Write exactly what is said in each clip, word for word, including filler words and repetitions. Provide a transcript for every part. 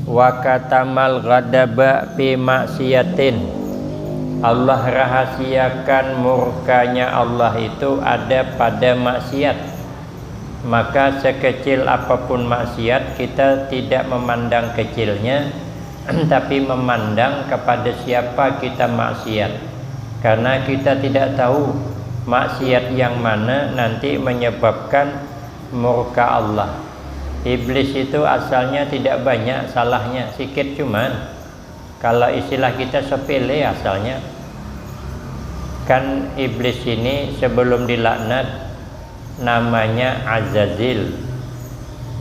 Wa katamal ghadaba fi maksiatin. Allah rahasiakan murkanya Allah itu ada pada maksiat. Maka sekecil apapun maksiat, kita tidak memandang kecilnya, tapi memandang kepada siapa kita maksiat. Karena kita tidak tahu maksiat yang mana nanti menyebabkan murka Allah. Iblis itu asalnya tidak banyak salahnya, sikit cuman. Kalau istilah kita, sepele asalnya. Kan iblis ini sebelum dilaknat namanya Azazil,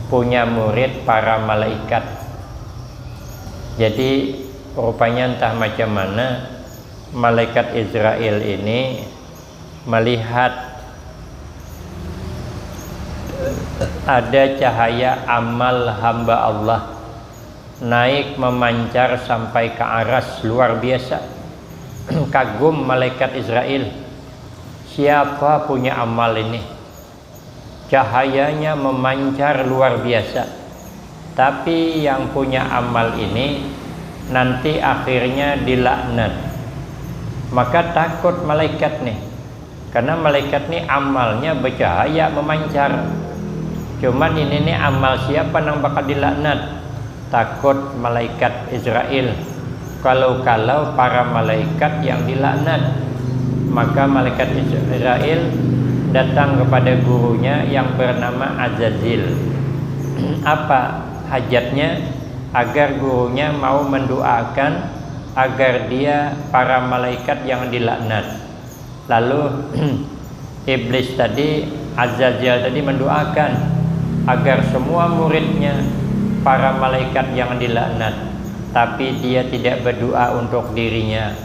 punya murid para malaikat. Jadi rupanya entah macam mana malaikat Israel ini melihat ada cahaya amal hamba Allah naik memancar sampai ke aras, luar biasa. Kagum malaikat Israel, siapa punya amal ini? Cahayanya memancar luar biasa. Tapi yang punya amal ini nanti akhirnya dilaknat. Maka takut malaikat nih. Karena malaikat nih amalnya bercahaya memancar. Cuman ini nih amal siapa nang bakal dilaknat? Takut malaikat Israel. Kalau-kalau para malaikat yang dilaknat. Maka malaikat Israel datang kepada gurunya yang bernama Azazil. Apa hajatnya? Agar gurunya mau mendoakan agar dia, para malaikat yang dilaknat. Lalu iblis tadi, Azazil tadi mendoakan agar semua muridnya, para malaikat yang dilaknat. Tapi dia tidak berdoa untuk dirinya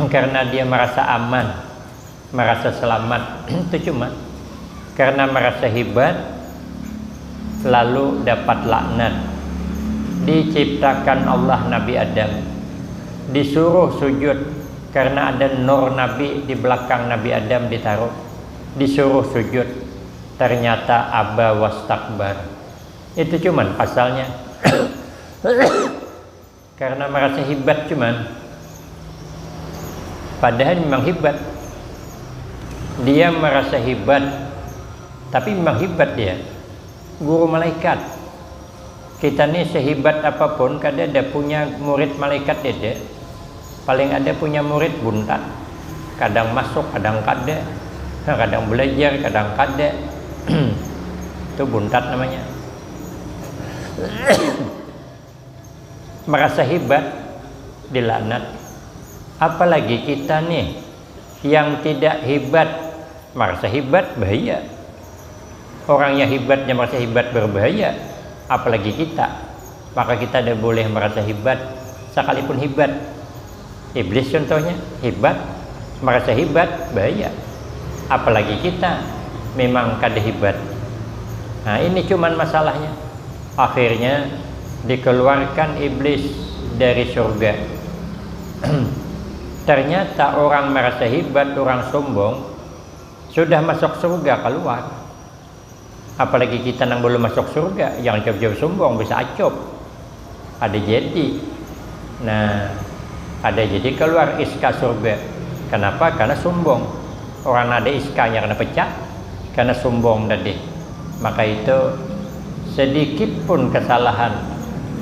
karena dia merasa aman, merasa selamat. Itu cuma karena merasa hebat, lalu dapat laknat. Diciptakan Allah Nabi Adam, disuruh sujud karena ada nur Nabi di belakang Nabi Adam ditaruh, disuruh sujud, ternyata aba wastakbar. Itu cuman pasalnya. Karena merasa hebat cuman. Padahal memang hebat. Dia merasa hebat, tapi memang hebat dia. Guru malaikat. Kita ni sehebat apapun, kada ada punya murid malaikat, ada. Paling ada punya murid buntat. Kadang masuk, kadang kada. Kadang belajar, kadang kada. Itu buntat namanya. Merasa hebat, dilaknat. Apalagi kita nih, yang tidak hebat, merasa hebat, bahaya. Orang yang hebatnya merasa hebat, berbahaya. Apalagi kita. Maka kita tidak boleh merasa hebat, sekalipun hebat. Iblis contohnya, hebat, merasa hebat, bahaya. Apalagi kita, memang kada hebat. Nah, ini cuman masalahnya. Akhirnya dikeluarkan iblis dari surga. Ternyata orang merasa hebat, orang sombong, sudah masuk surga, keluar. Apalagi kita nang belum masuk surga, jangan jauh-jauh sombong, bisa acop. Ada jadi. Nah, ada jadi keluar iska surga. Kenapa? Karena sombong. Orang ada iskanya kena pecah, karena sombong tadi. Maka itu, sedikit pun kesalahan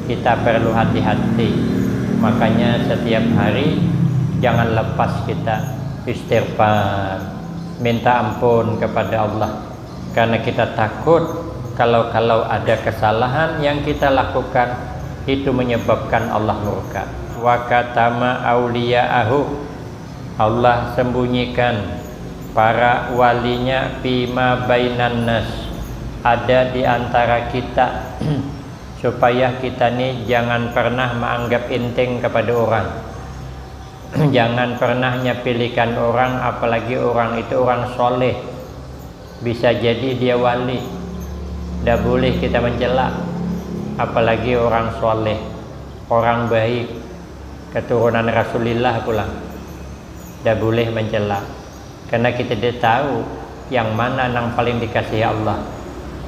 kita perlu hati-hati. Makanya setiap hari jangan lepas kita istighfar, minta ampun kepada Allah. Karena kita takut kalau-kalau ada kesalahan yang kita lakukan, itu menyebabkan Allah murka. Wa katama auliya'ahu, Allah sembunyikan para walinya fima bainan nas, ada di antara kita. Supaya kita ni jangan pernah menganggap enteng kepada orang. Jangan pernah nyepelekan orang, apalagi orang itu orang soleh. Bisa jadi dia wali. Dah boleh kita mencela. Apalagi orang soleh, orang baik, keturunan Rasulillah pulang. Dah boleh mencela. Karena kita tidak tahu yang mana nang paling dikasihi Allah.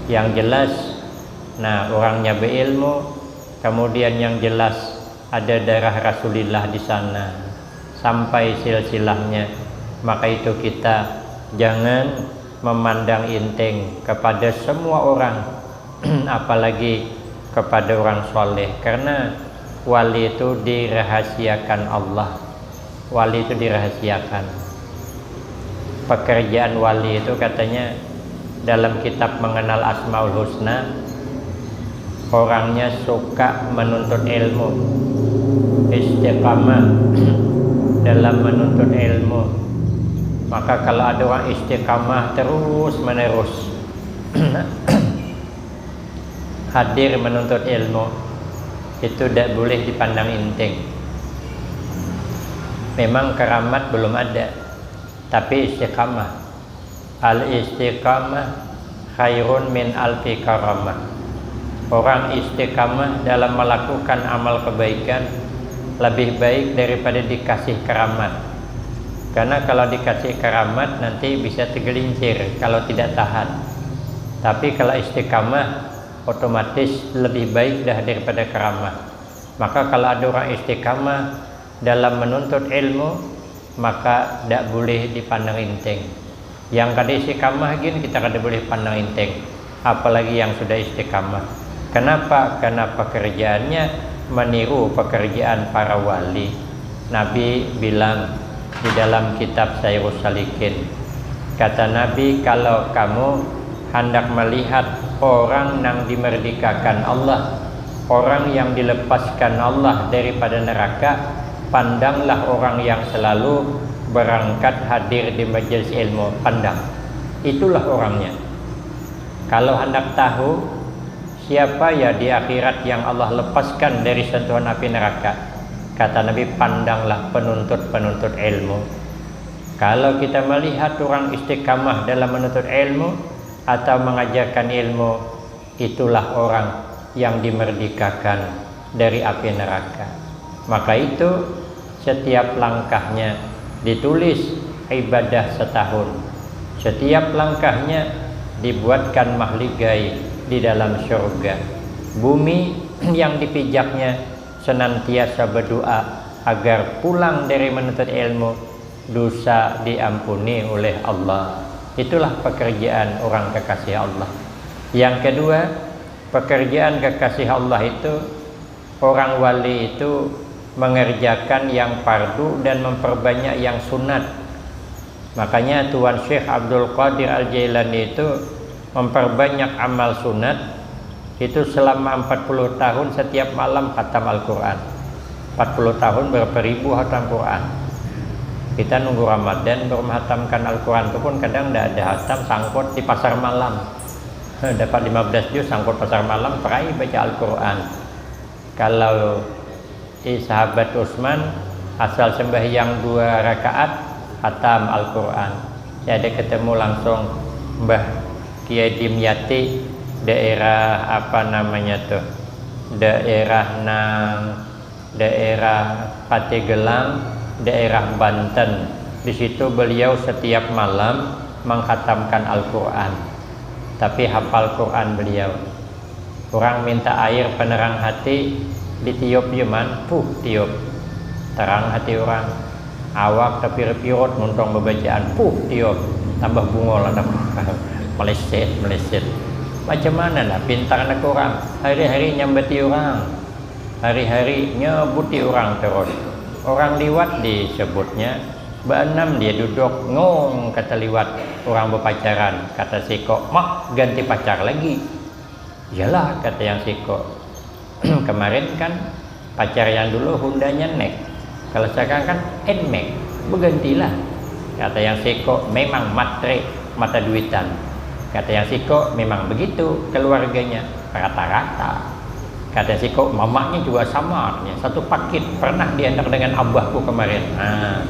Yang jelas, nah, orangnya berilmu, Kemudian yang jelas ada darah Rasulillah di sana sampai silsilahnya. Maka itu kita jangan memandang enteng kepada semua orang, apalagi kepada orang soleh, karena wali itu dirahasiakan Allah. Wali itu dirahasiakan. Pekerjaan wali itu katanya dalam kitab Mengenal Asmaul Husna, orangnya suka menuntut ilmu, istiqamah dalam menuntut ilmu. Maka kalau ada orang istiqamah terus menerus hadir menuntut ilmu, itu tidak boleh dipandang enteng. Memang keramat belum ada, tapi istiqamah. Al istiqamah khairun min alfi karamah. Orang istiqamah dalam melakukan amal kebaikan lebih baik daripada dikasih keramat. Karena kalau dikasih keramat, nanti bisa tergelincir kalau tidak tahan. Tapi kalau istiqamah, otomatis lebih baik dah daripada keramat. Maka kalau ada orang istiqamah dalam menuntut ilmu, maka tidak boleh dipandang enteng. Yang kada istiqamah gin kita kada boleh pandang enteng, apalagi yang sudah istiqamah. Kenapa? Karena pekerjaannya meniru pekerjaan para wali. Nabi bilang di dalam kitab Sairus Salikin, kata Nabi, kalau kamu hendak melihat orang yang dimerdekakan Allah, orang yang dilepaskan Allah daripada neraka, pandanglah orang yang selalu berangkat hadir di majelis ilmu. Pandang, itulah orangnya. Kalau hendak tahu siapa ya di akhirat yang Allah lepaskan dari sentuhan api neraka, kata Nabi, pandanglah penuntut-penuntut ilmu. Kalau kita melihat orang istiqamah dalam menuntut ilmu atau mengajarkan ilmu, itulah orang yang dimerdekakan dari api neraka. Maka itu, setiap langkahnya ditulis ibadah setahun. Setiap langkahnya dibuatkan mahligai di dalam surga. Bumi yang dipijaknya senantiasa berdoa agar pulang dari menuntut ilmu, dosa diampuni oleh Allah. Itulah pekerjaan orang kekasih Allah. Yang kedua, pekerjaan kekasih Allah itu, orang wali itu mengerjakan yang fardu dan memperbanyak yang sunat. Makanya Tuan Syekh Abdul Qadir Al-Jailani itu memperbanyak amal sunat itu selama empat puluh tahun, setiap malam khatam Al-Quran. Empat puluh tahun berapa ribu khatam Quran. Kita nunggu Ramadan baru menghatamkan Al-Quran itu pun kadang tidak ada khatam, sangkut di pasar malam. Dapat lima belas juz, sangkut pasar malam, perai baca Al-Quran. Kalau si sahabat Utsman, asal sembahyang dua rakaat, khatam Al-Quran. Saya ada ketemu langsung Mbah Kiai Dimyati, daerah apa namanya tuh, daerah nang, daerah Patigelang, daerah Banten. Di situ beliau setiap malam mengkhatamkan Al-Quran. Tapi hafal Quran beliau. Orang minta air penerang hati, ditiup ja man, puh, tiup. Terang hati orang. Awak tapirut-pirut muntong bebacaan, puh, tiup. Tambah bungul anak. Meleset, meleset. Macam mana nah pintar anak orang? Hari-hari nyambati orang. Hari-hari nyebuti orang terus. Orang liwat disebutnya, baanam dia duduk, ngung, kata liwat. Orang bepacaran, kata siko, mak, ganti pacar lagi. Iyalah, kata yang siko. Kemarin kan pacar yang dulu Hondanya Nek. Kalau sekarang kan Nmax. Begantilah. Kata yang siko, memang matre mata duitan. Kata yang siko, memang begitu keluarganya, rata-rata. Kata siko, mamanya juga sama, ya, satu paket. Pernah diantar dengan abahku kemarin. Nah,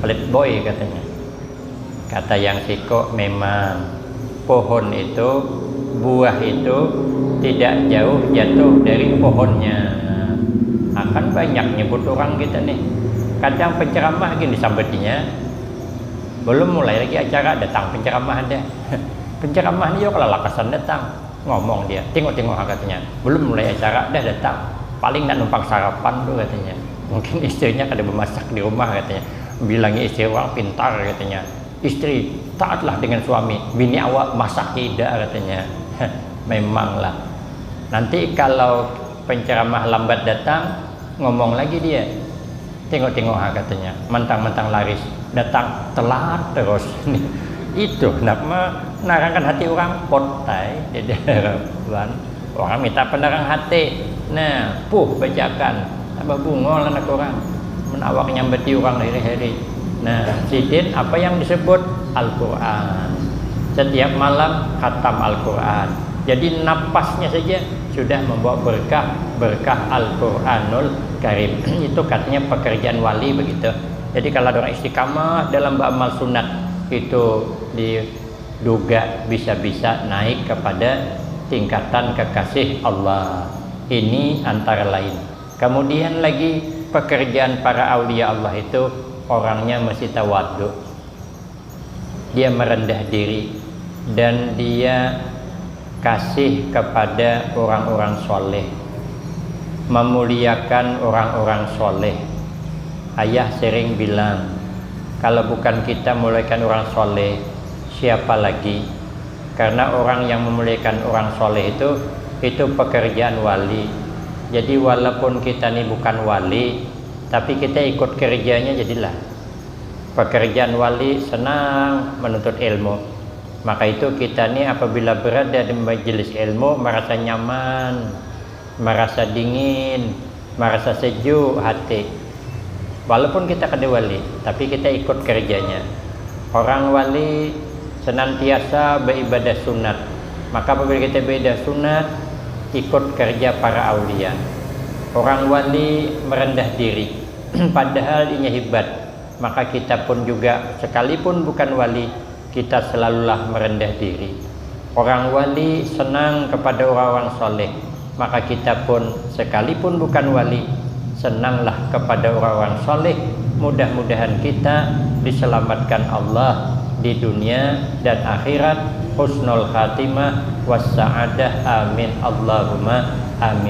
pelit boy katanya. Kata yang siko, memang pohon itu, buah itu tidak jauh jatuh dari pohonnya. Akan banyak nyebut orang kita nih. Kadang penceramah gini disambatinya, belum mulai lagi acara, datang penceramah ada. Penceramah ni juga lelakasan datang. Ngomong dia, tengok-tengok katanya. Belum mulai acara, dah datang. Paling nak numpang sarapan tu katanya. Mungkin istrinya kada memasak di rumah katanya. Bilangi istri orang pintar katanya. Istri, taatlah dengan suami. Bini awak masak tidak katanya. Memanglah. Nanti kalau penceramah lambat datang, ngomong lagi dia. Tengok-tengok ha katanya, mantang-mantang laris, datang telat terus. Itu nak menarangkan hati orang, potai, jadi harapan. Orang minta penerang hati. Nah, puh bacakan, tambah bungol anak orang. Menawak nyambati orang hari-hari. Nah, sidin apa yang disebut Al-Quran. Setiap malam khatam Al-Quran. Jadi napasnya saja sudah membawa berkah, berkah Al-Quranul Karim. Itu katanya pekerjaan wali begitu. Jadi kalau ada orang istiqamah dalam beramal sunat, itu diduga bisa-bisa naik kepada tingkatan kekasih Allah. Ini antara lain. Kemudian lagi, pekerjaan para aulia Allah itu orangnya mesti tawadu. Dia merendah diri dan dia kasih kepada orang-orang soleh, memuliakan orang-orang soleh. Ayah sering bilang, kalau bukan kita memuliakan orang soleh, siapa lagi? Karena orang yang memuliakan orang soleh itu, itu pekerjaan wali. Jadi walaupun kita ni bukan wali, tapi kita ikut kerjanya jadilah. Pekerjaan wali senang menuntut ilmu. Maka itu kita ni apabila berada di majelis ilmu merasa nyaman, merasa dingin, merasa sejuk hati. Walaupun kita kada wali, tapi kita ikut kerjanya. Orang wali senantiasa beribadah sunat. Maka apabila kita beribadah sunat, ikut kerja para aulia. Orang wali merendah diri, padahal inya hebat. Maka kita pun juga, sekalipun bukan wali, kita selalulah merendah diri. Orang wali senang kepada orang-orang soleh, maka kita pun, sekalipun bukan wali, senanglah kepada orang-orang soleh. Mudah-mudahan kita diselamatkan Allah di dunia dan akhirat, husnul khatimah, wassa'adah, amin, Allahumma amin.